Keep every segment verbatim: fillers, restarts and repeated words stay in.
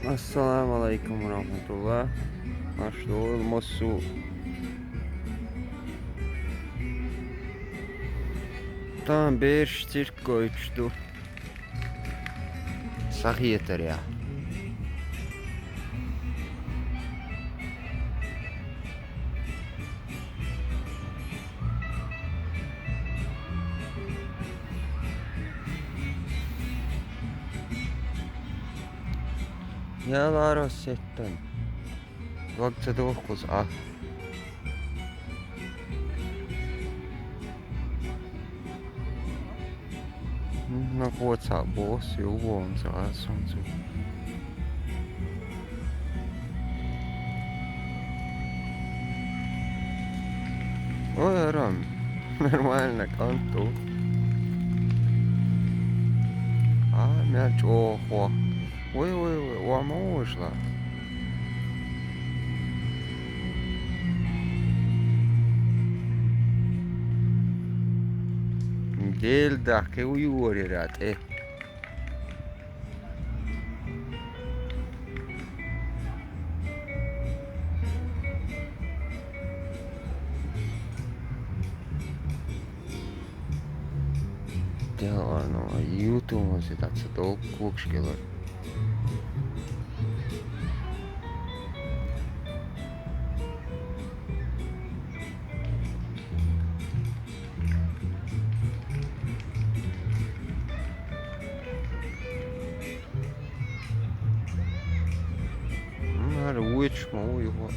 Ассаламу алейкум ва рахматуллах. Аш дол масу. Там берш цирк гойтуш ду. Сахетаря. Ялара сеттан. Ваг ца дохкус а. На хоца бос, ю вон за сунцу. Ой, арам. Нормально, канту. А, мяч, охо. Ой, ой, ой, вама ушла. Гел дахке уюварира тӀе. Дел ано, ютумази даца дол кукшкелар. М, ар уич ма у юха.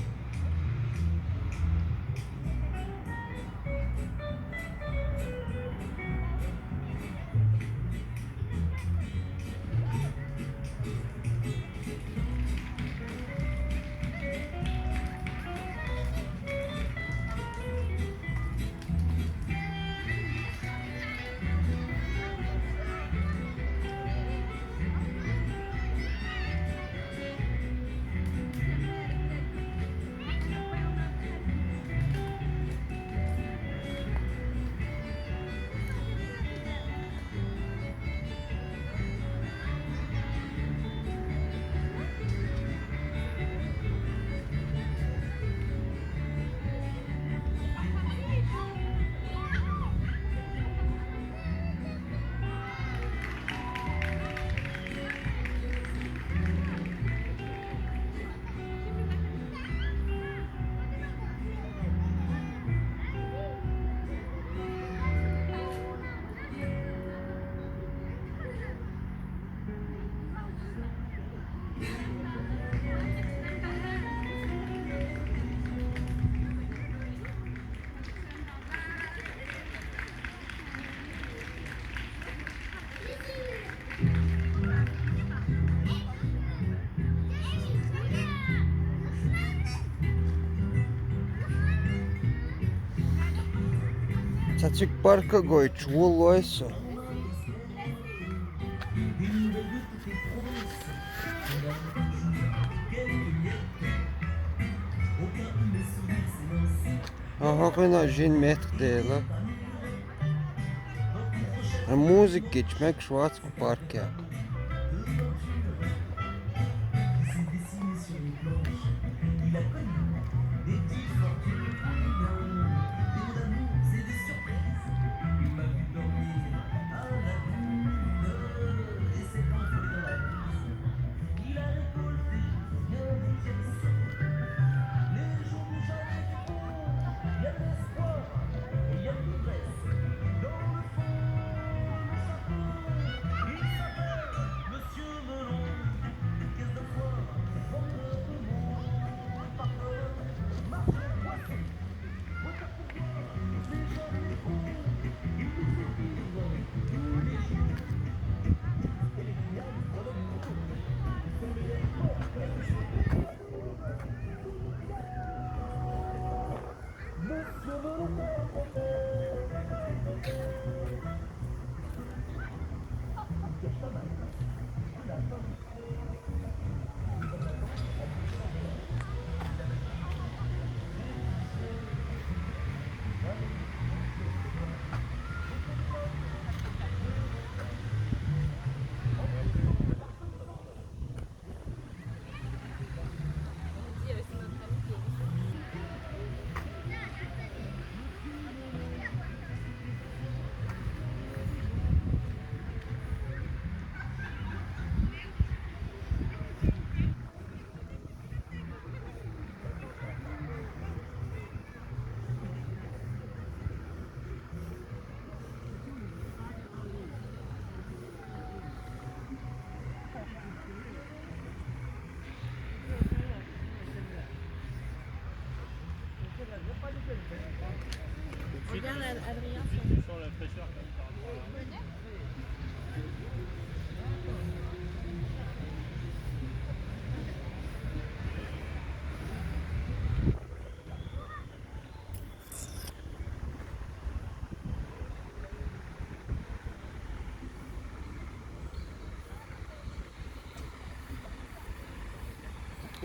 Цацик парка гойтуш вуллойсу. Ага, къина жин метр дела. Музыка гичмек швацку парке.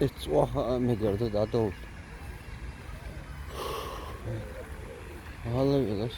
ЕцӀуа мегар да дадал. Гьалав илас.